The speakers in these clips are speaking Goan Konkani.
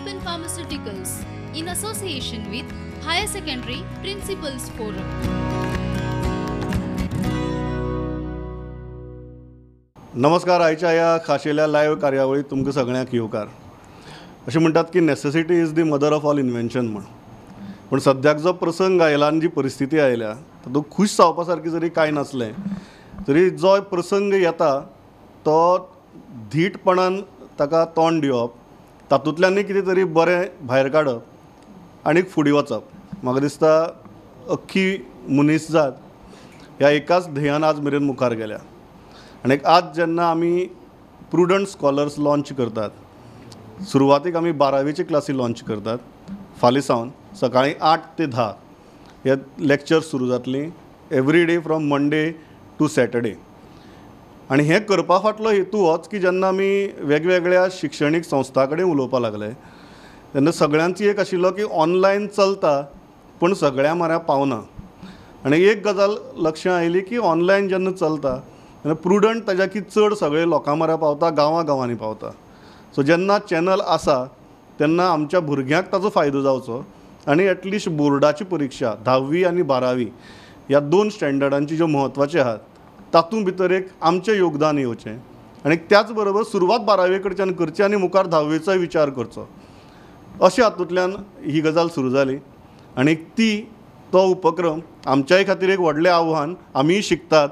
Lupin Pharmaceuticals in association with Higher Secondary Principals Forum. नमस्कार. आयच्या ह्या खाशेल्या लायव्ह कार्यावळीत तुमकां सगळ्यांक येवकार. अशें म्हणटात की necessity is the mother of all invention म्हण, पूण सद्याक जो प्रसंग आयला आनी जी परिस्थिती आयल्या तातूंत खूश जावपा सारकी जरी कांय नासलें तरी जो प्रसंग येता तो धीटपणान ताका तोंड दिवप, तातूंतल्यानूय कितें तरी बरें भायर काडप आनी फुडें वचप. म्हाका दिसता अख्खी मनीसजात ह्या एकाच ध्येयान आज मेरेन मुखार गेल्या. आनी आज जेन्ना आमी प्रुडंट स्कॉलर्स लॉन्च करतात, सुरवातीक आमी बारावेची क्लासी लॉन्च करतात. फाल्यां सावन सकाळीं 8 ते 10 हे लेक्चर्स सुरू जातलीं, every day from Monday to Saturday. आनी हें करपा फाटलो हेतू होच की जेन्ना आमी वेगवेगळ्या शिक्षणीक संस्थां कडेन उलोवपाक लागले तेन्ना सगळ्यांची एक आशिल्लो की ऑनलायन चलता पूण सगळ्यां म्हऱ्या पावना. आनी एक गजाल लक्षांत आयली की ऑनलायन जेन्ना चलता तेन्ना प्रुडंट ताज्याकी चड सगळे लोकां म्हऱ्या पावता, गांवां गांवांनी पावता. सो जेन्ना चॅनल आसा तेन्ना आमच्या भुरग्यांक ताजो फायदो जावचो आनी एटलिस्ट बोर्डाची परिक्षा 10वी आनी 12वी ह्या 2 स्टँडर्डांची ज्यो म्हत्वाच्यो आहात तातूंत भितर एक आमचें योगदान येवचें आनी त्याच बरोबर सुरवात 12वे कडच्यान करची आनी मुखार 10वेचोय विचार करचो, अशें हातूंतल्यान ही गजाल सुरू जाली. आनी ती तो उपक्रम आमच्याय खातीर एक व्हडलें आव्हान, आमीय शिकतात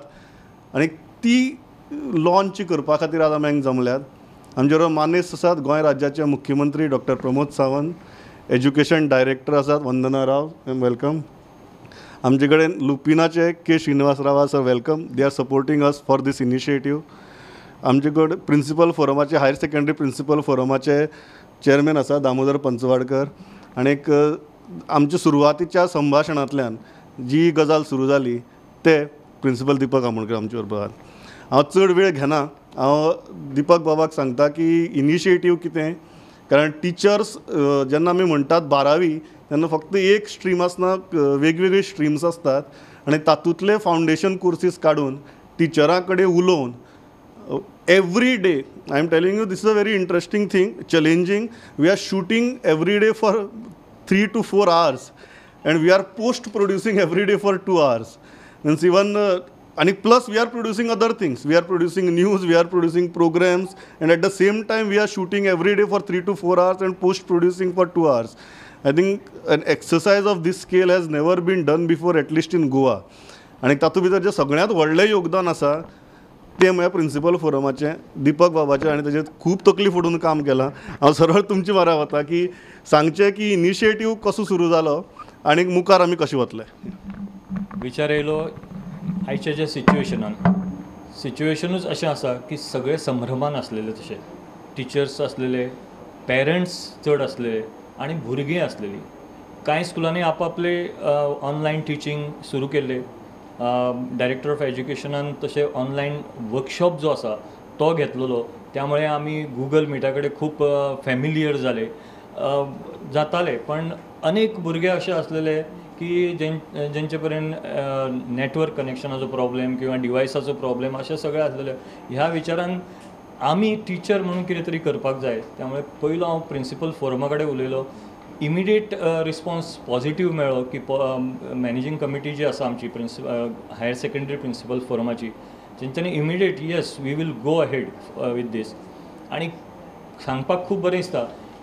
आनी ती लॉन्च करपा खातीर आज आमी हांगा जमल्यात. आमचे बरोबर मानेस्त आसात गोंय राज्याचे मुख्यमंत्री doctor Pramod Sawant, education director आसात वंदना राव, welcome. आमचे कडेन लुपिनाचे K Srinivas Rao sir, welcome. They are supporting us for this initiative. आमचे कडेन प्रिंसिपल फोरमाचे, हायर सेकंडरी प्रिंसिपल फोरमाचे चेअरमॅन आसा दामोदर पंचवाडकर. आनी एक आमच्या सुरवातीच्या संभाशणांतल्यान जी गजाल सुरू जाली ते प्रिंसिपल दीपक आमोणकर आमचे बरोबर आहात. हांव चड वेळ घेना, हांव दीपक बाबाक सांगता की इनिशिएटीव कितें, कारण टिचर्स जेन्ना आमी म्हणटात 12वी तेन्ना फक्त एक स्ट्रीम आसना, वेगवेगळी स्ट्रीम्स आसतात आनी तातूंतले फावंडेशन कोर्सीस काडून टिचरां कडेन उलोवन every day, I am telling you this is a very interesting thing, challenging. We are shooting every day for 3 to 4 hours and we are post producing every day for 2 hours. Means even and plus we are producing other things, we are producing news, we are producing programs, and at the same time we are shooting every day for 3 to 4 hours and post producing for 2 hours. I think an exercise of this scale has never been done before, at least in Goa. आनी तातूंत भितर जें सगळ्यांत व्हडलें योगदान आसा तें म्हळ्यार प्रिंसिपल फोरमाचें, दीपक बाबाचें, आनी ताजेर खूब तकली फोडून काम केलां. हांव सरळ तुमचे म्हऱ्या वता की सांगचें की इनिशिएटीव कसो सुरू जालो आनी मुखार आमी कशें वतले. विचार येयलो आयच्या ज्या सिच्युएशनान, सिच्युएशनूच अशें आसा की सगळे संभ्रमान आसलेले, तशे टिचर्स आसलेले, पेरंट्स चड आसलेले आनी भुरगीं आसलेलीं. कांय स्कुलांनी आपआपले ऑनलायन टिचींग सुरू केल्लें. डायरेक्टर ऑफ एज्युकेशनान तशें ऑनलायन वर्कशॉप जो आसा तो घेतलेलो, त्यामुळे आमी गुगल मिटा कडेन खूब फॅमिलियर जाले जाताले. पण अनेक भुरगे अशे आसलेले की जेंचे पर्यंत नेटवर्क कनेक्शनाचो प्रॉब्लेम किंवा डिवायसाचो प्रॉब्लेम अशें सगळें आसलेलें. ह्या विचारान आमी टिचर म्हणून कितें तरी करपाक जाय. त्यामुळे पयलो हांव प्रिंसिपल फोरमा कडेन उलयलो. इमिडिएट रिस्पॉन्स पॉझिटीव मेळ्ळो की मॅनेजींग कमिटी जी आसा आमची हायर सेकंडरी प्रिंसिपल फोरमाची, तेंच्यांनी immediate yes we will go ahead with this. आनी सांगपाक खूब बरें दिसता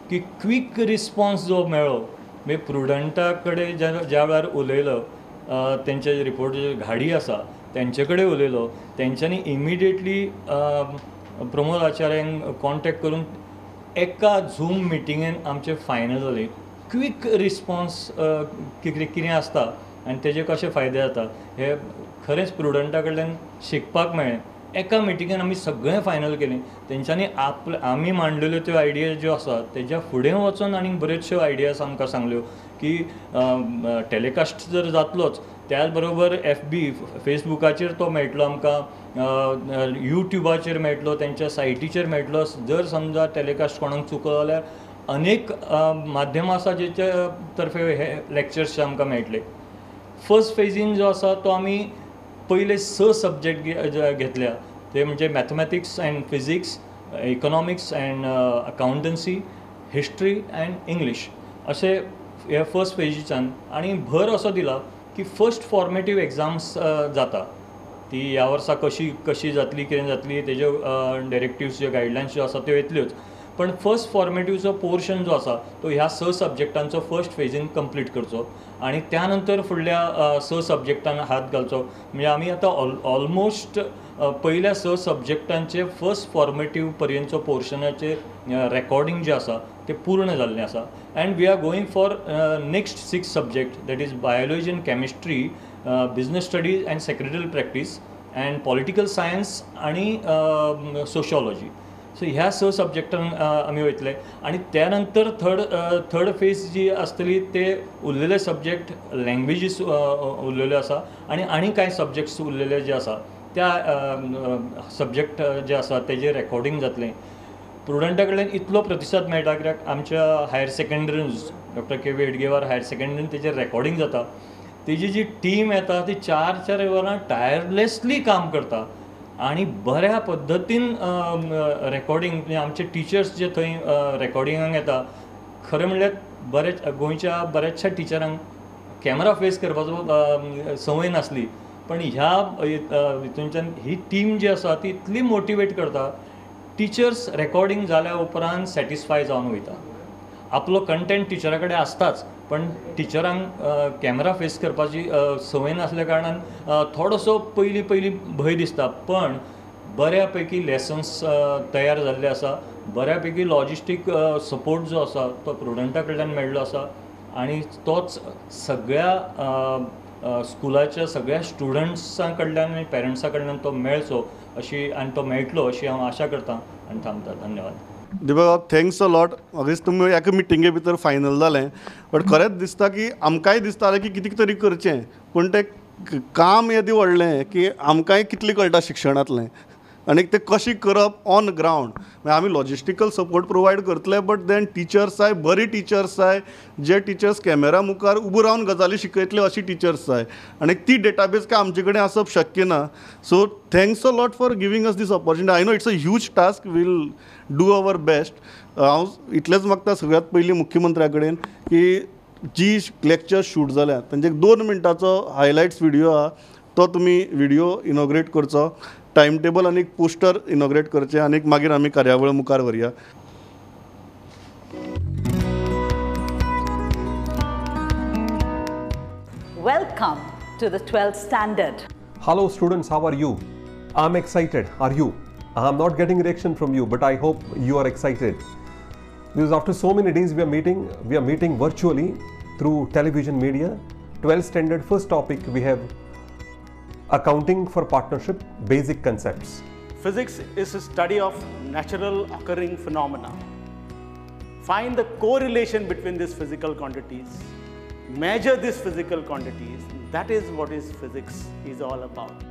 की क्वीक रिस्पॉन्स जो मेळ्ळो, मागीर प्रुडंटा कडेन ज्या वेळार उलयलो, तेंचे रिपोर्ट घाडी आसा तेंचे कडेन उलयलो, तेंच्यांनी इमिडिएटली प्रमोद आचार्यांक कॉन्टेक्ट करून एका झूम मिटिंगेन आमचें फायनल जालें. क्वीक रिस्पॉन्स कितें आसता आनी तेजे कशे फायदे जाता हे खरेंच प्रुडंटा कडल्यान शिकपाक मेळ्ळें. एका मिटिंगेन आमी सगळें फायनल केलें. तेंच्यांनी आपले आमी मांडलेल्यो त्यो आयडिया ज्यो आसा तेज्या फुडें वचोन आनी बऱ्योचश्यो आयडियाज आमकां सांगल्यो की टेलिकास्ट जर जातलोच त्याच बरोबर एफ बी फेसबुकाचेर तो मेळटलो आमकां, युट्युबाचेर मेळटलो, तेंच्या सायटीचेर मेळटलो. जर समजा टेलिकास्ट कोणाक चुकलो जाल्यार अनेक माध्यमां आसा जेच्या तर्फे हे लेक्चर्स आमकां मेळटले. फर्स्ट फेजीन जो आसा तो आमी पयले 6 सब्जेक्ट घेतल्या, ते म्हणजे mathematics and physics, economics and accountancy, history and English अशें हे फर्स्ट फेजीच्यान आनी भर असो दिला की फर्स्ट फॉर्मेटीव एग्जाम्स जाता ती ह्या वर्सा कशी कशी जातली कितें जातली तेज्यो डायरेक्टिव्स ज्यो गायडलायन्स ज्यो आसा त्यो येतल्योच पण फर्स्ट फॉर्मेटिवचो पोर्शन जो आसा तो ह्या 6 सब्जेक्टांचो फर्स्ट फेजीन कंप्लीट करचो आनी त्या नंतर फुडल्या 6 सब्जेक्टांक हात घालचो. म्हणजे आमी आतां ऑलमोस्ट पयल्या 6 सब्जेक्टांचे फर्स्ट फॉर्मेटीव पर्यंतचो पोर्शनाचे रेकॉर्डिंग जें आसा तें पूर्ण जाल्लें आसा and we are going for next 6 subject that is biology and chemistry, business studies and secretarial practice and political science आनी सोशॉलॉजी. सो ह्या 6 सब्जेक्टांक आमी वयतले आनी त्या नंतर थर्ड फेज जी आसतली ते उरलेले सब्जेक्ट लँग्वेजीस उरलेल्यो आसा आनी आनी कांय सब्जेक्ट्स उरलेले जे आसा त्या सब्जेक्ट जे आसा तेजें रेकॉर्डिंग जातलें. प्रुडंटा कडल्यान इतलो प्रतिसाद मेळटा कित्याक आमच्या हायर सेकेंडरीनूच doctor K V Hedgewar higher सेकेंडरीन तेजें रेकॉर्डिंग जाता. तेजी जी टीम येता ती 4-4 वरां टायरलेसली काम करता आनी बऱ्या पद्दतीन रेकॉर्डिंग म्हणजे आमचे टिचर्स जे थंय रेकॉर्डिंगाक येता खरें म्हणल्यार बरेच गोंयच्या बऱ्याचशा टिचरांक कॅमेरा फेस करपाचो संवय नासली पण ह्या हितूनच्यान ही टीम जी आसा ती इतली मोटिवेट करता. टिचर्स रेकॉर्डिंग जाल्या उपरांत सॅटिस्फाय जावन वयता. आपलो कंटेंट टिचरा कडेन आसताच पण टिचरांक कॅमेरा फेस करपाची संवय नासल्या कारणान थोडोसो पयलीं पयलीं भंय दिसता पण बऱ्या पैकी लेसन्स तयार जाल्ले आसा. बऱ्या पैकी लॉजिस्टीक सपोर्ट जो आसा तो प्रुडंटा कडल्यान मेळ्ळो आसा आनी तोच सगळ्या स्कुलाच्या सगळ्या स्टुडंट्सां कडल्यान आनी पेरंट्सां कडल्यान तो मेळचो अशी आनी तो मेळटलो अशी हांव आशा करतां आनी थांबता. धन्यवाद. Deepak, thanks a lot. हांवें तुमी एका मिटिंगे भितर फायनल जालें बट खरेंच दिसता की आमकांय दिसतालें की कितें तरी करचें पूण तें काम येदें व्हडलें की आमकांय कितलें कळटा शिक्षणांतलें आनी तें कशें करप ऑन ग्रावंड. मागीर आमी लॉजिस्टिकल सपोर्ट प्रोवायड करतले बट then teachers जाय, बरी टिचर्स जाय, जे टिचर्स कॅमेरा मुखार उबो रावन गजाली शिकयतले अशी टिचर्स जाय आनी ती डेटाबेस काय आमचे कडेन आसप शक्य ना. So thanks a lot for giving us this opportunity. I know it's a huge task, we'll do our best. हांव इतलेंच मागता सगळ्यांत पयलीं मुख्यमंत्र्या कडेन की जी लेक्चर शूट जाल्या तांचे 2 मिनटाचो हायलायट्स व्हिडियो आहा तो तुमी व्हिडियो इनॉग्रेट करचो, टायम टेबल आनी पोस्टर इनॉग्रेट करचें आनी मागीर आमी कार्यावळ मुखार व्हरया. Welcome to the 12th standard. Hello students, how are you? I'm excited. Are you? I'm not getting reaction from you, but I hope you are excited. Because after so many days we are meeting virtually through television media. 12th standard first topic we have accounting for partnership, basic concepts. Physics is a study of natural occurring phenomena. Find the correlation between these physical quantities, measure these physical quantities. That is what is physics is all about.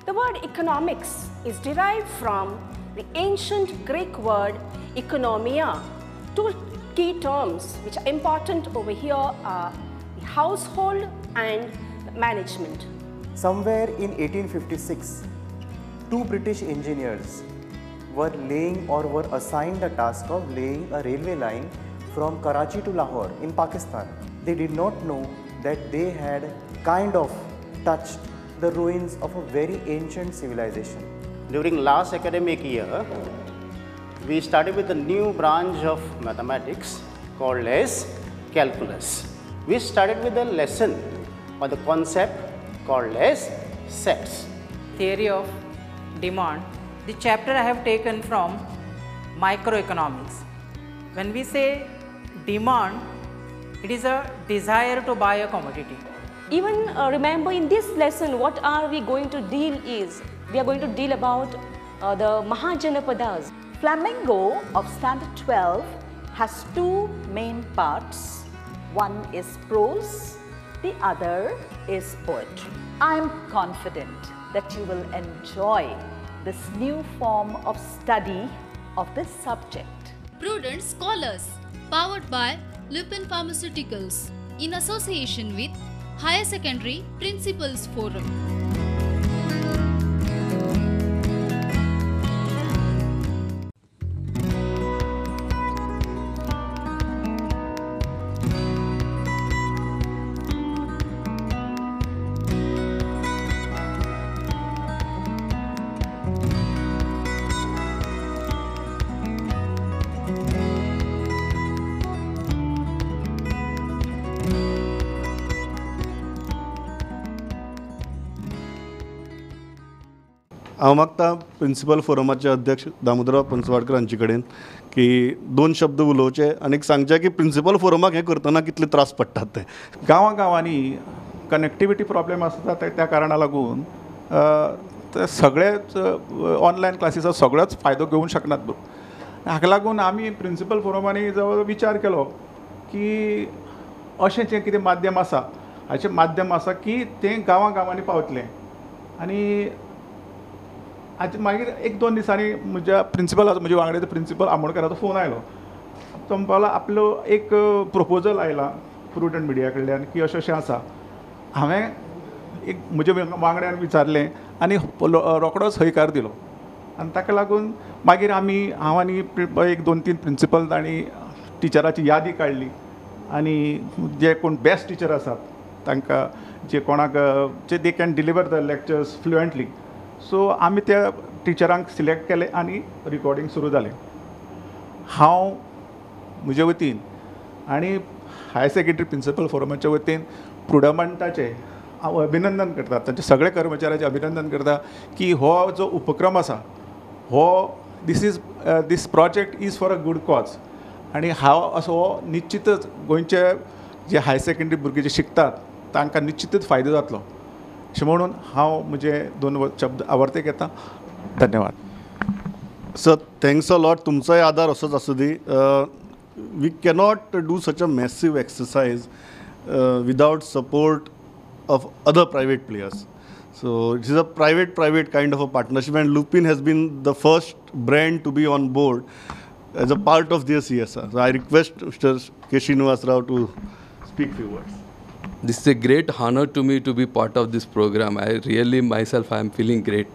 The word economics is derived from the ancient Greek word economia. Two key terms which are important over here are the household and management. Somewhere in 1856, two British engineers were laying or were assigned the task of laying a railway line from Karachi to Lahore in Pakistan. They did not know that they had kind of touched the ruins of a very ancient civilization. During last academic year, we started with a new branch of mathematics called as calculus. We started with a lesson or the concept called as sets. Theory of demand. The chapter I have taken from microeconomics. When we say demand, it is a desire to buy a commodity. Even remember in this lesson what are we going to deal is, we are going to deal about the Mahajanapadas. Flamingo of standard 12 has two main parts. One is prose, the other is poetry. I am confident that you will enjoy this new form of study of this subject. Prudent Scholars, powered by Lupin Pharmaceuticals, in association with Higher Secondary Principals Forum. हांव मागता प्रिंसिपल फोरमाचे अध्यक्ष दामोदरराव पंचवाडकर हांचे कडेन की दोन शब्द उलोवचे आनी सांगचे की प्रिंसिपल फोरमाक हें करतना कितले त्रास पडटात ते. गांवां गांवांनी कनेक्टिविटी प्रॉब्लेम आसता त्या कारणा लागून सगळेच ऑनलायन क्लासीचो सगळोच फायदो घेवंक शकनात. हाका लागून आमी प्रिंसिपल फोरमांनी जवळ विचार केलो की अशें जें कितें माध्यम आसा हाचें माध्यम आसा की तें गांवां गांवांनी पावतलें. आनी हाचे मागीर एक दोन दिसांनी म्हज्या प्रिंसिपलाचो, म्हज्या वांगडा प्रिंसिपल आमोणकराचो फोन आयलो. तो म्हणपाक लागलो आपलो एक प्रोपोजल आयला प्रुडंट मिडिया कडल्यान की अशें अशें आसा. हांवें एक म्हज्या वांगड्यान विचारलें आनी रोखडोच हयकार दिलो. आनी ताका लागून मागीर आमी, हांव आनी एक दोन तीन प्रिंसिपल तांणी टिचराची यादी काडली आनी जे कोण बेस्ट टिचर आसात तांकां, जे कोणाक जे they can deliver the lectures fluently, so आमी त्या टिचरांक सिलेक्ट केले आनी रिकॉर्डींग सुरू जालें. हांव म्हजे वतीन आनी हायर सेकेंडरी प्रिंसिपल फोरमाच्या वतीन प्रुडमेंटाचें हांव अभिनंदन करता, तांचे सगळे कर्मचाऱ्याचें अभिनंदन करता की हो जो उपक्रम आसा हो this project is for a good cause. आनी हांव असो हो निश्चितच गोंयचे जे हायर सेकेंडरी भुरगे जे शिकतात तांकां निश्चितच फायदो जातलो अशें म्हणून हांव म्हजे दोन शब्द आवर्तेक येता. धन्यवाद. Sir, thanks a lot. तुमचोय आदार असोच आसूं दी. We cannot do such a massive exercise without support of other private players. So it is a private kind of a partnership, and Lupin has been the first brand to be on board as a part of their CSR. So I request Mr. K. Srinivas Rao to speak few words. This is a great honor to me to be part of this program. I really myself I am feeling great.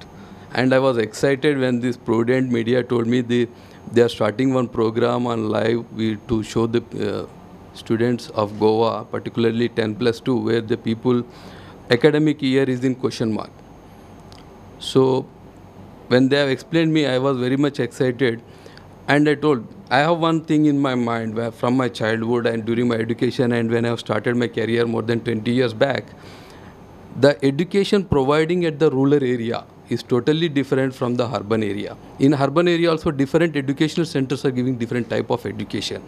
And I was excited when this Prudent Media told me they are starting one program on live to show the students of Goa, particularly 10+2, where the people academic year is in question mark. So when they have explained me, I was very much excited. And I told, I have one thing in my mind where from my childhood and during my education and when I have started my career more than 20 years back, the education providing at the rural area is totally different from the urban area. In urban area also, different educational centers are giving different type of education.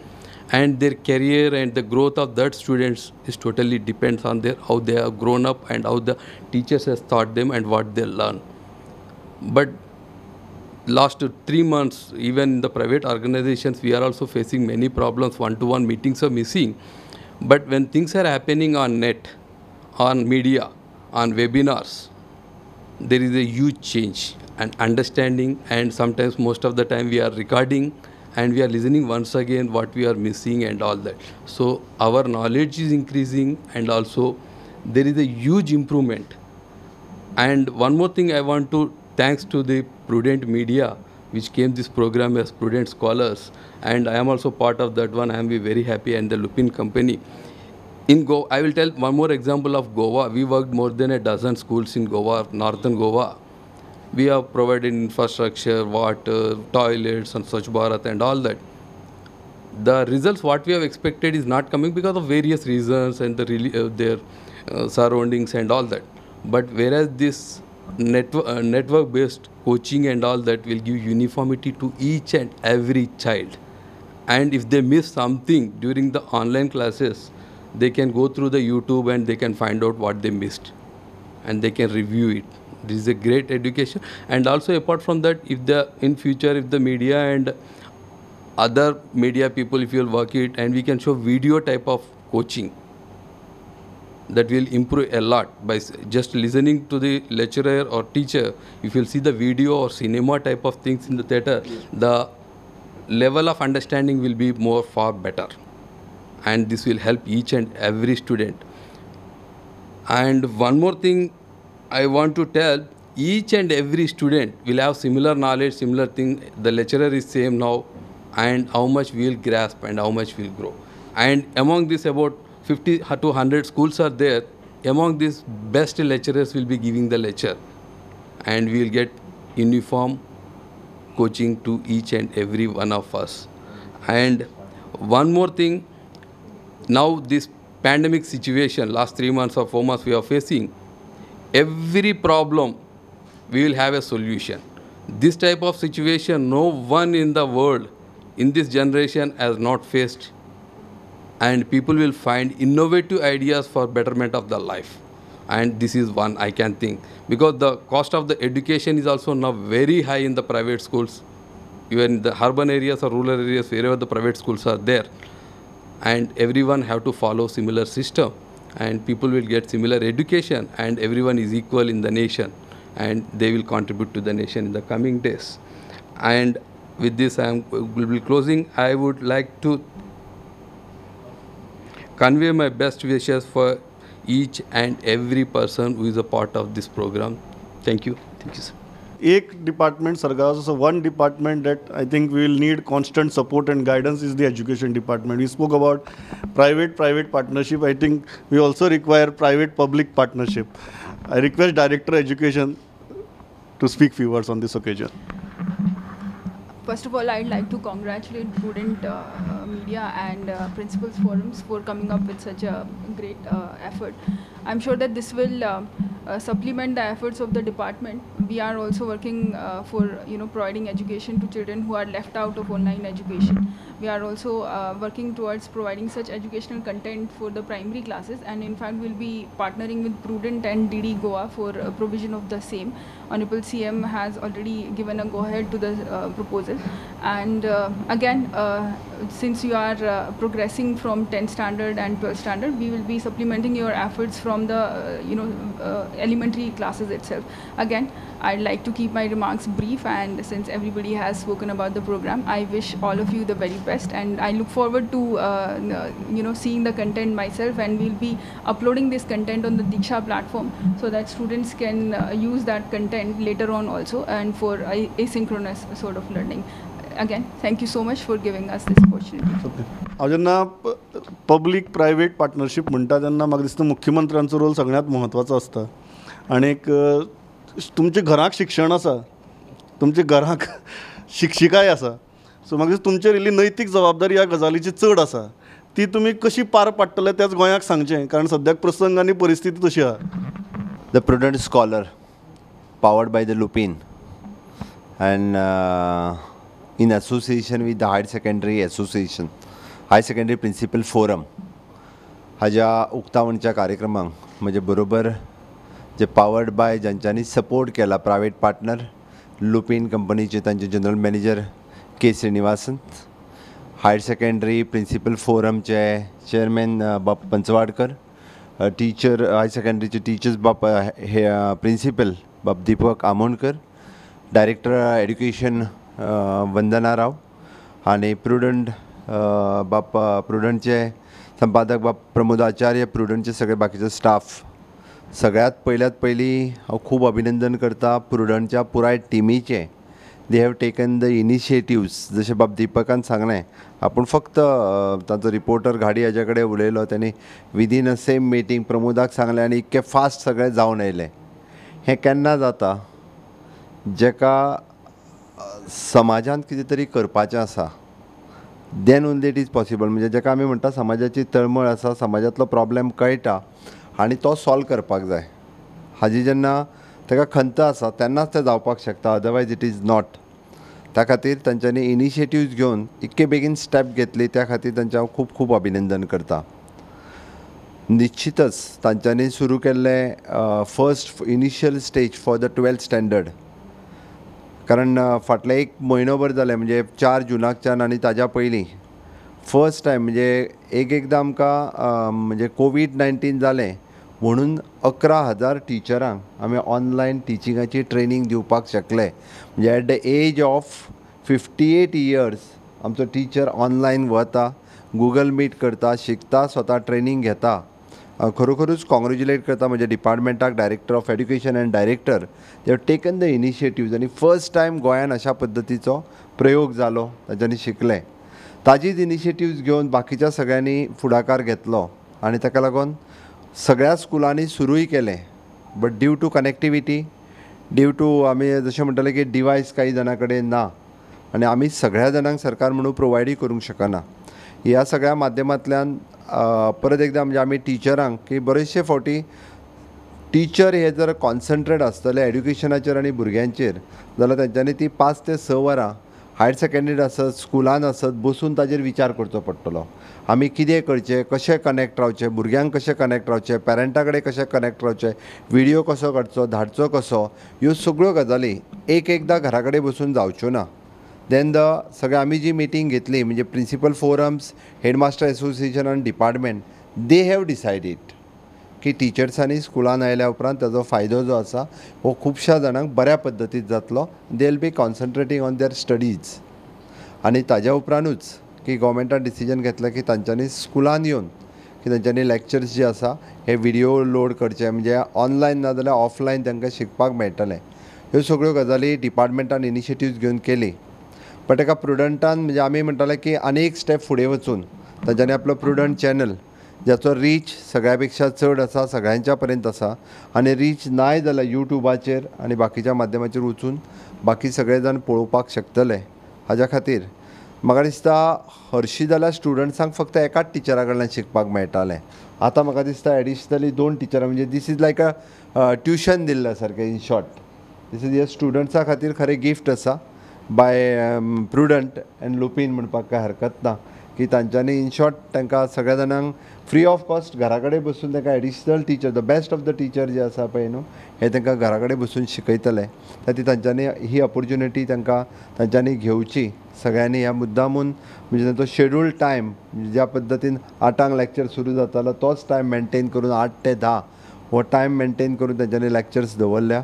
And their career and the growth of that students is totally depends on their how they have grown up and how the teachers has taught them and what they learn. But last 3 months, even in the private organizations, we are also facing many problems. One-to-one meetings are missing. But when things are happening on net, on media, on webinars, there is a huge change and understanding, and sometimes most of the time we are recording and we are listening once again what we are missing and all that. So our knowledge is increasing and also there is a huge improvement. And one more thing I want to thanks to the Prudent Media, which came this program as Prudent Scholars, and I am also part of that one. I am very happy, and the Lupin company. In Goa, I will tell one more example of Goa. We worked more than a dozen schools in Goa, northern Goa. We have provided infrastructure, water, toilets, and Swachh Bharat and all that. The results what we have expected is not coming because of various reasons and the their surroundings and all that. But whereas this network-based coaching and all that will give uniformity to each and every child. And if they miss something during the online classes, they can go through the YouTube and they can find out what they missed and they can review it. This is a great education. And also apart from that, if the in future, if the media and other media people, if you will work it, and we can show video type of coaching, that will improve a lot by just listening to the lecturer or teacher. If you'll see the video or cinema type of things in the theater, the level of understanding will be more far better. And this will help each and every student. And one more thing I want to tell, each and every student will have similar knowledge, similar thing. The lecturer is same now, and how much we will grasp and how much we will grow. And among this, about 50 to 100 schools are there. Among these, best lecturers will be giving the lecture, and we will get uniform coaching to each and every one of us. And one more thing, now this pandemic situation, last 3 months or 4 months we are facing, every problem we will have a solution. This type of situation no one in the world in this generation has not faced, and people will find innovative ideas for betterment of the life. And this is one I can think, because the cost of the education is also now very high in the private schools, even in the urban areas or rural areas, wherever the private schools are there, and everyone have to follow similar system, and people will get similar education, and everyone is equal in the nation, and they will contribute to the nation in the coming days. And with this, I will be closing. I would like to convey my best wishes for each and every person who is a part of this program. Thank you. Thank you, sir. एक डिपार्टमेंट सरकाराचो, so one department that I think we will need constant support and guidance is the education department. We spoke about private partnership. I think we also require private public partnership. I request Director Education to speak few words on this occasion. First of all, I'd like to congratulate Prudent Media and Principals Forums for coming up with such a great effort. I'm sure that this will supplement the efforts of the department. We are also working for providing education to children who are left out of online education. We are also working towards providing such educational content for the primary classes, and in fact we'll be partnering with Prudent and DD Goa for provision of the same. Honorable CM has already given a go-ahead to the proposal. And again, since you are progressing from 10th standard and 12th standard, we will be supplementing your efforts from the elementary classes itself. Again, I'd like to keep my remarks brief, and since everybody has spoken about the program, I wish all of you the very best, and I look forward to seeing the content myself, and we'll be uploading this content on the Diksha platform so that students can use that content later on also, and for asynchronous sort of learning. Again, thank you so much for giving us this opportunity. हांव जेन्ना पब्लीक प्रायवेट पार्टनरशीप म्हणटा तेन्ना म्हाका दिसता मुख्यमंत्र्यांचो रोल सगळ्यांत म्हत्वाचो आसता. आनीक तुमच्या घराक शिक्षण आसा, तुमच्या घराक शिक्षिकाय आसा, सो म्हाका दिसता तुमचेर इल्ली नैतीक जबाबदारी ह्या गजालीची चड आसा, ती तुमी कशी पार पाडटले तेंच गोंयाक सांगचें, कारण सद्याक प्रसंग आनी परिस्थिती तशी आसा. The Prudent Scholar powered by the Lupin and in association with the Higher Secondary Association, Higher Secondary Principal Forum, हाज्या उक्तावणच्या कार्यक्रमांक म्हजे बरोबर जे पावर्ड बाय ज्यांच्यांनी सपोर्ट केला प्रायवेट पार्टनर लुपीन कंपनीचे तांचे general manager K Srinivasan, higher secondary principal फोरमचे chairman बाब पंचवाडकर, टीचर हायर सेकंडरीचे टीचर्स बाब हे प्रिंसिपल बाब दीपक आमोणकर, डायरेक्टर एड्युकेशन वंदना राव आनी प्रुडंट बाप प्रुडंटचे संपादक बाब प्रमोद आचार्य, प्रुडंटचे सगळे बाकीचे स्टाफ. सगळ्यात पयल्यात पयलीं हांव खूब अभिनंदन करता प्रुडंटच्या पुराय टिमीचें. They have taken the initiatives. जशें बाब दीपकान सांगलें, आपूण फक्त तांचो रिपोर्टर घाडी हाज्या कडेन उलयलो, तांणी विदीन अ सेम मिटींग प्रमोदाक सांगलें आनी इतकें फास्ट सगळें जावन आयलें. हें केन्ना जाता जेका समाजांत कितें तरी करपाचें आसा, then only it is possible. म्हणजे जेका आमी म्हणटा समाजाची तळमळ आसा, समाजांतलो प्रॉब्लेम कळटा आनी तो सॉल्व करपाक जाय, हाजी जेन्ना ताका खंत आसा तेन्नाच तें जावपाक शकता, अदरवायज it is not. त्या खातीर तांच्यांनी इनिशिएटिव्ज घेवन इतके बेगीन स्टेप घेतली, त्या खातीर तांचें हांव खूब खूब अभिनंदन करता. निश्चितच तांच्यांनी सुरू केल्लें first initial stage for the 12th standard, कारण फाटले एक म्हयनोभर जालें, म्हणजे 4 जुनाकच्यान आनी ताज्या पयलीं फर्स्ट टायम म्हणजे एक एकदां आमकां म्हणजे कोवीड-19 जालें म्हणून 11,000 टिचरांक आमी ऑनलायन टिचिंगाची ट्रेनींग दिवपाक शकले. म्हणजे at the age of 58 years आमचो टिचर ऑनलायन वता, गुगल मीट करता, शिकता, स्वता ट्रेनींग घेता. खरोखरूच कॉंग्रेच्युलेट करता म्हज्या डिपार्टमेंटाक, director of education and director, they have taken the initiatives आनी फर्स्ट टायम गोंयान अशा पद्दतीचो प्रयोग जालो, तांच्यांनी शिकले. ताजीच इनिशिएटिव्ज घेवन बाकीच्या सगळ्यांनी फुडाकार घेतलो आनी ताका लागून सगळ्या स्कुलांनी सुरूय केलें. But due to connectivity, due to आमी जशें म्हणटाले की डिवायस कांय जाणां कडेन ना आनी आमी सगळ्या जाणांक सरकार म्हणून प्रोवायडूय करूंक शकना. ह्या सगळ्या माध्यमांतल्यान परत एकदां म्हणजे आमी टिचरांक की बरेचशे फावटी टिचर हे जर कॉन्सन्ट्रेट आसतले एड्युकेशनाचेर आनी भुरग्यांचेर जाल्यार तेंच्यांनी ती 5 ते 6 वरां हायर सेकेंडरी आसत स्कुलान आसत बसून ताजेर विचार करचो पडटलो. आमी कितें करचें, कशें कनेक्ट रावचें, भुरग्यांक कशें कनेक्ट रावचें, पेरंटा कडेन कशें कनेक्ट रावचें, विडियो कसो काडचो, धाडचो कसो, ह्यो सगळ्यो गजाली एक एकदां घरा कडेन बसून जावच्यो ना. Then the सगळे आमी जी मिटींग घेतली म्हणजे प्रिंसिपल फोरम्स, हेडमास्टर एसोसिएशन आनी डिपार्टमेंट, they have decided की टिचर्सांनी स्कुलान आयल्या उपरांत ताजो फायदो जो आसा हो खुबश्या जाणांक बऱ्या पद्दतीन जातलो. They will be concentrating on their studies. आनी ताज्या उपरांतूच की गोवमेंटान डिसिजन घेतलें की तांच्यांनी स्कुलान येवन की तांच्यांनी लॅक्चर्स जे आसा हे विडियो लोड करचे, म्हणजे ऑनलायन ना जाल्यार ऑफलायन तांकां शिकपाक मेळटलें. ह्यो सगळ्यो गजाली डिपार्टमेंटान इनिशिएटिव्स घेवन केली. बट एका प्रुडंटान म्हणजे आमी म्हणटाले की आनी एक स्टेप फुडें वचून तांच्यांनी आपलो प्रुडंट चॅनल ज्याचो रीच सगळ्या पेक्षा चड आसा, सगळ्यांच्या पर्यंत आसा आनी रीच नाय जाल्यार यूट्यूबाचेर आनी बाकीच्या माध्यमाचेर वचून बाकी सगळे जाण पळोवपाक शकतले. हाज्या खातीर म्हाका दिसता हरशीं जाल्यार स्टुडंट्सांक फक्त एकाच टिचरा कडल्यान शिकपाक मेळटालें, आतां म्हाका दिसता एडिशनली 2 टिचरां, म्हणजे this is like a tuition दिल्ल्या सारकें. इन शॉर्ट this is हे स्टुडंट्सां खातीर खरें गिफ्ट आसा बाय प्रुडंट एंड लुपीन म्हणपाक कांय हरकत ना की तांच्यांनी इन शॉर्ट तांकां सगळ्या जाणांक फ्री ऑफ कॉस्ट घरा कडेन बसून तांकां additional teacher, the best of the teacher जे आसा पळय न्हू, हे तांकां घरा कडेन बसून शिकयतले. त्या तांच्यांनी ही ऑपोर्च्युनिटी तांकां तांच्यांनी घेवची सगळ्यांनी. ह्या मुद्दामून म्हणजे तांचो शेड्यूल टायम ज्या पद्दतीन 8 लॅक्चर सुरू जातालो तोच टायम मेनटेन करून 8 ते 10 हो टायम मेनटेन करून तांच्यांनी लॅक्चर्स दवरल्या.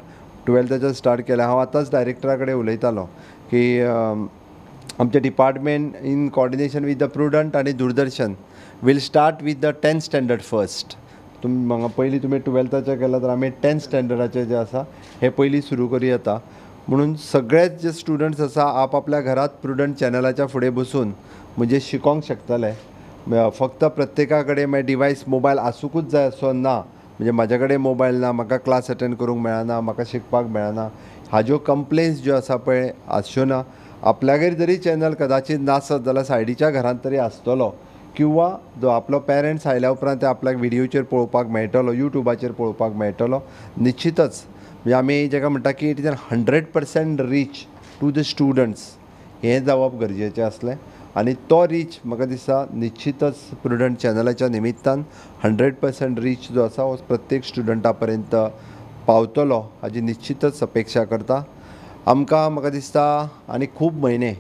12थाच्यान स्टार्ट केल्या. हांव आतांच डायरेक्टरा कडेन उलयतालो की आमचें department in coordination with the Prudent आनी Doordarshan will start with the 10th standard first. तुमी म्हाका पयलीं तुमी 12थाचें केलां तर आमी 10th स्टँडर्डाचें जें आसा हें पयलीं सुरू करूं येता. म्हणून सगळेच जे स्टुडंट्स आसा आपआपल्या घरांत प्रुडंट चॅनलाच्या फुडें बसून म्हणजे शिकोंक शकतले. फक्त प्रत्येका कडेन मागीर डिवायस मोबायल आसुंकूच जाय असो ना, म्हणजे म्हाज्या कडेन मोबायल ना, म्हाका क्लास अटेंड करूंक मेळना, म्हाका शिकपाक मेळना, हाज्यो कंप्लेन्स ज्यो आसा पळय आसच्यो ना. आपल्यागेर जरी चॅनल कदाचीत नासत जाल्यार सायडीच्या घरांत तरी आसतलो, किंवा जो आपलो पेरंट्स आयल्या उपरांत ते आपल्याक विडियोचेर पळोवपाक मेळटलो, यूट्यूबाचेर पळोवपाक मेळटलो. निश्चितच म्हणजे आमी जेका म्हणटा की it is an 100% reach to the students हें जावप गरजेचें आसलें आनी तो रीच म्हाका दिसता निश्चितच प्रुडंट चॅनलाच्या निमित्तान 100% रीच जो आसा हो प्रत्येक स्टुडंटा पर्यंत पावतलो हाजी निश्चितच अपेक्षा करता. आमकां म्हाका दिसता आनी खूब म्हयने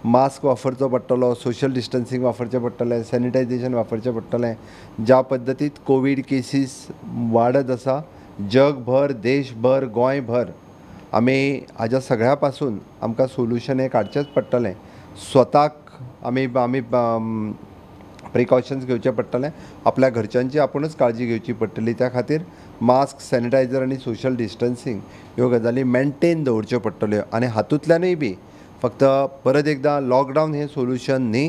मास्क वापरचो पडटलो, सोशल डिस्टन्सींग वापरचें पडटलें, सॅनिटायझेशन वापरचें पडटलें. ज्या पद्दतीत कोवीड केसीस वाडत आसा जगभर, देशभर, गोंयभर, आमी हाज्या सगळ्या पासून आमकां सोल्युशन हें काडचेंच पडटलें. स्वताक आमी आमी प्रिकॉशन्स घेवचें पडटलें, आपल्या घरच्यांची आपुणूच काळजी घेवची पडटली. त्या खातीर मास्क, सॅनिटायझर आनी सोशल डिस्टन्सींग ह्यो गजाली मेनटेन दवरच्यो पडटल्यो. आनी हातूंतल्यानूय बी फक्त परत एकदां लॉकडावन हें सोल्युशन न्ही,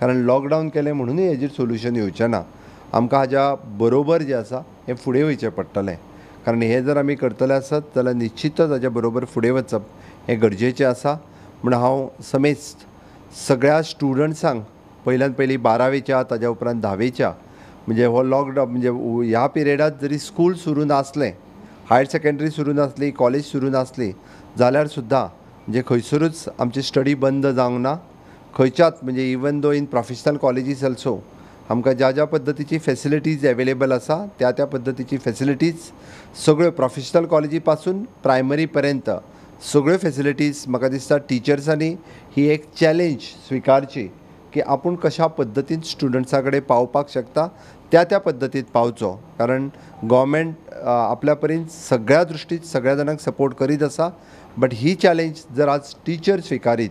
कारण लॉकडावन केलें म्हणूनय हेजेर सोल्युशन येवचें ना. आमकां हाज्या बरोबर जें आसा हें फुडें वयचें पडटलें, कारण हें जर आमी करतले आसत जाल्यार निश्चितच हाज्या बरोबर फुडें वचप हें गरजेचें आसा. म्हूण हांव समेस्त सगळ्या स्टुडंट्सांक पयल्यान पयलीं 12वेच्या ताज्या उपरांत 10वेच्या म्हणजे हो लॉकडावन म्हणजे ह्या पिरियडांत जरी स्कूल सुरू नासलें, हायर सेकेंडरी सुरू नासली, कॉलेज सुरू नासली जाल्यार सुद्दां म्हणजे खंयसरूच आमची स्टडी बंद जावंक ना खंयच्याच, म्हणजे even though in professional colleges also आमकां ज्या ज्या पद्दतीची फेसिलिटीज एवेलेबल आसा त्या त्या पद्दतीची फेसिलिटीज सगळ्यो प्रोफेशनल कॉलेजी पासून प्रायमरी पर्यंत सगळ्यो फेसिलिटीज म्हाका दिसता टिचर्सांनी ही एक चॅलेंज स्विकारची की आपूण कशा पद्दतीन स्टुडंट्सां कडेन पावपाक शकता त्या त्या पद्दतीत पावचो, कारण गव्हर्मेंट आपल्या परीन सगळ्या दृश्टीत सगळ्या जाणांक सपोर्ट करीत आसा. बट he challenge जर आज टिचर स्विकारीत,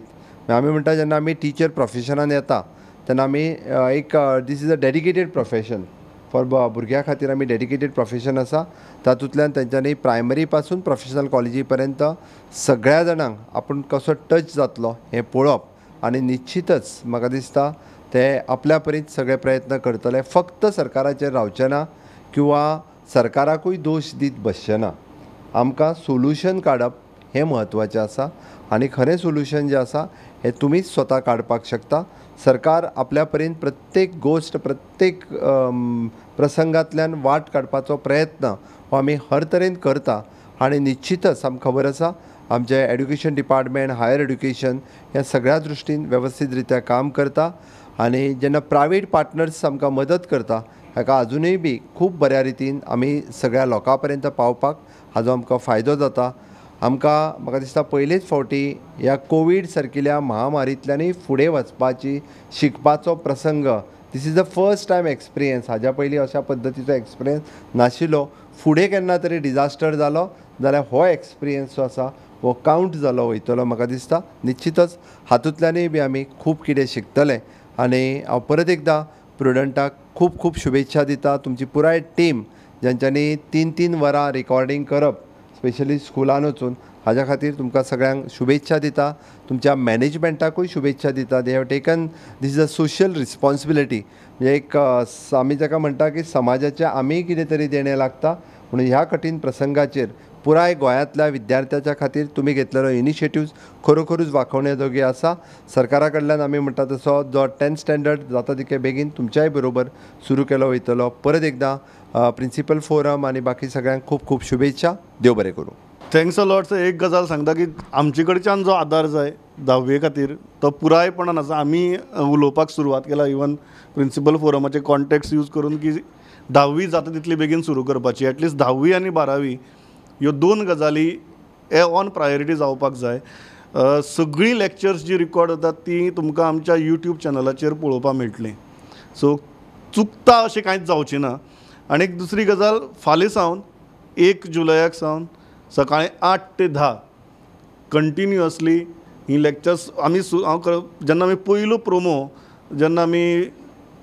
आमी म्हणटा जेन्ना आमी टिचर प्रोफेशनान येता तेन्ना आमी एक this is a dedicated profession for भुरग्यां खातीर आमी डेडिकेटेड प्रोफेशन आसा, तातूंतल्यान तेंच्यांनी प्रायमरी पासून प्रोफेशनल कॉलेजी पर्यंत सगळ्या जाणांक आपूण कसो टच जातलो हें पळोवप आनी निश्चितच म्हाका दिसता ते आपल्या परीन सगळे प्रयत्न करतले. फक्त सरकाराचेर रावचें ना किंवा सरकाराकूय दोश दीत बसचें ना, आमकां सोल्युशन काडप हें म्हत्वाचें आसा आनी खरें सोल्युशन जें आसा हें तुमीच स्वता काडपाक शकता. सरकार आपल्या परीन प्रत्येक गोश्ट प्रत्येक प्रसंगांतल्यान वाट काडपाचो प्रयत्न हो आमी हर तरेन करता आनी निश्चितच आमकां खबर आसा आमचें एड्युकेशन डिपार्टमेंट हायर एड्युकेशन ह्या सगळ्या दृश्टीन वेवस्थीत रित्या काम करता आनी जेन्ना प्रायवेट पार्टनर्स आमकां मदत करता हाका अजुनूय बी खूब बऱ्या रितीन आमी सगळ्या लोकां पर्यंत पावपाक हाजो आमकां फायदो जाता. आमकां म्हाका दिसता पयलेच फावटी ह्या कोवीड सारकिल्या महामारींतल्यानूय फुडें वचपाची शिकपाचो प्रसंग, this is the first time experience. हाज्या पयलीं अशा पद्दतीचो एक्सपिरियन्स नाशिल्लो. फुडें केन्ना तरी डिजास्टर जालो जाल्यार हो एक्सपिरियन्स जो आसा हो कावंट जालो वयतलो म्हाका दिसता. निश्चितच हातूंतल्यानूय बी आमी खूब कितें शिकतले आनी हांव परत एकदां प्रुडंटाक खूब खूब शुभेच्छा दिता. तुमची पुराय टीम ज्यांच्यांनी 3-3 वरां रिकॉर्डींग करप स्पेशली स्कुलान वचून हाज्या खातीर तुमकां सगळ्यांक शुभेच्छा दिता. तुमच्या मॅनेजमेंटाकूय शुभेच्छा दिता. They have taken this is a social responsibility, म्हणजे एक आमी ताका म्हणटा की समाजाचें आमी कितें तरी देणें लागता म्हणून ह्या कठीण प्रसंगाचेर पुराय गोंयांतल्या विद्यार्थ्याच्या खातीर तुमी घेतलेलो इनिशिएटिव्स खरोखरूच वाखोवण्या जोगी आसा. सरकारा कडल्यान आमी म्हणटा तसो जो 10th standard जाता तितके बेगीन तुमच्याय बरोबर सुरू केलो वयतलो. परत एकदां प्रिंसिपल फोरम आनी बाकी सगळ्यांक खूब खूब शुभेच्छा. देव बरें करूं. Thanks a lot sir. एक गजाल सांगता की आमचे कडच्यान जो आदार जाय धाव्वे खातीर तो पुरायपणान आसा. आमी उलोवपाक सुरवात केला इवन प्रिंसिपल फोरमाचे कॉन्टेक्ट्स यूज करून की धाव्वी जाता तितली बेगीन सुरू करपाची. एटलिस्ट धाव्वी आनी बारावी ह्यो 2 गजाली हे ऑन प्रायोरिटी जावपाक जाय. सगळीं लेक्चर्स जी रिकॉर्ड जातात ती तुमकां आमच्या यूट्यूब चॅनलाचेर पळोवपाक मेळटलीं. सो चुकता अशें कांयच जावचें ना. आनी एक दुसरी गजाल, फाल्यां सावन 1 जुलयाक सावन सकाळीं 8 ते 10 कंटिन्युअसली ही लेक्चर्स आमी हांव जेन्ना आमी पयलो प्रोमो जेन्ना आमी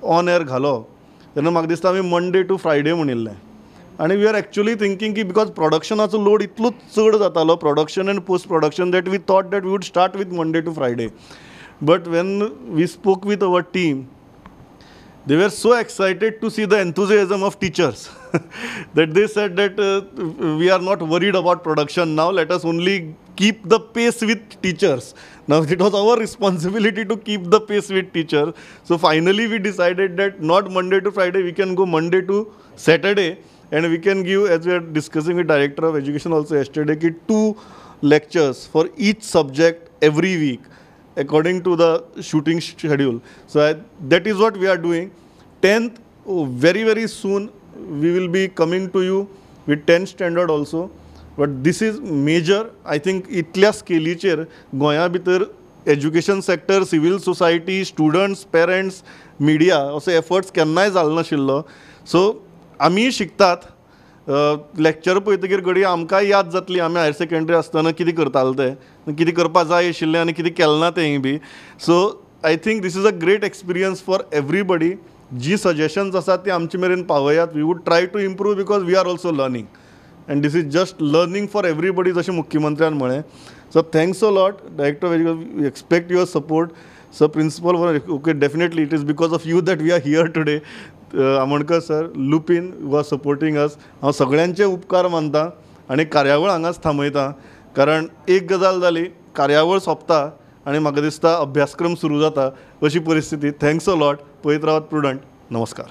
ऑन एअर घालो तेन्ना म्हाका दिसता आमी मंडे टू फ्रायडे म्हणिल्लें आनी we are actually thinking की because प्रोडक्शनाचो लोड इतलो चड जातालो, production and post production, that we thought that we would start with Monday to Friday. But when we spoke with our team, they were so excited to see the enthusiasm of teachers that they said that we are not worried about production now, let us only keep the pace with teachers. Now it was our responsibility to keep the pace with teachers. So finally we decided that not Monday to Friday, we can go Monday to Saturday, and we can give, as we are discussing with Director of Education also yesterday, ki 2 lectures for each subject every week according to the shooting schedule. So that is what we are doing. 10th, very very soon we will be coming to you with 10th standard also. But this is major. I think इतल्या स्केलीचेर गोंया भितर education sector, civil society, students, parents, media असो एफर्ट्स केन्नाय जालो नाशिल्लो. सो आमी शिकतात. लेक्चर पळयतकीर घडये आमकांय याद जातली आमी हायर सेकेंडरी आसतना कितें करताले तें, कितें करपा जाय आशिल्लें आनी कितें केलें ना तेंय बी. So I think this is a great experience for everybody. Ji suggestions आसात ती आमचे मेरेन पावयात. We would try to improve because we are also learning and this is just learning for everybody, जशें मुख्यमंत्र्यान म्हळें. So thanks a lot director of education, we expect your support. Sir principal, okay, definitely it is because of you that we are here today. Amonkar sir, Lupin was supporting us. हांव सगळ्यांचे उपकार मानता आनी कार्यावळ हांगाच थांबयता, कारण एक गजाल जाली, कार्यावळ सोंपता आनी म्हाका दिसता अभ्यासक्रम सुरू जाता अशी परिस्थिती. Thanks a lot. पळयत रावात प्रुडंट. नमस्कार.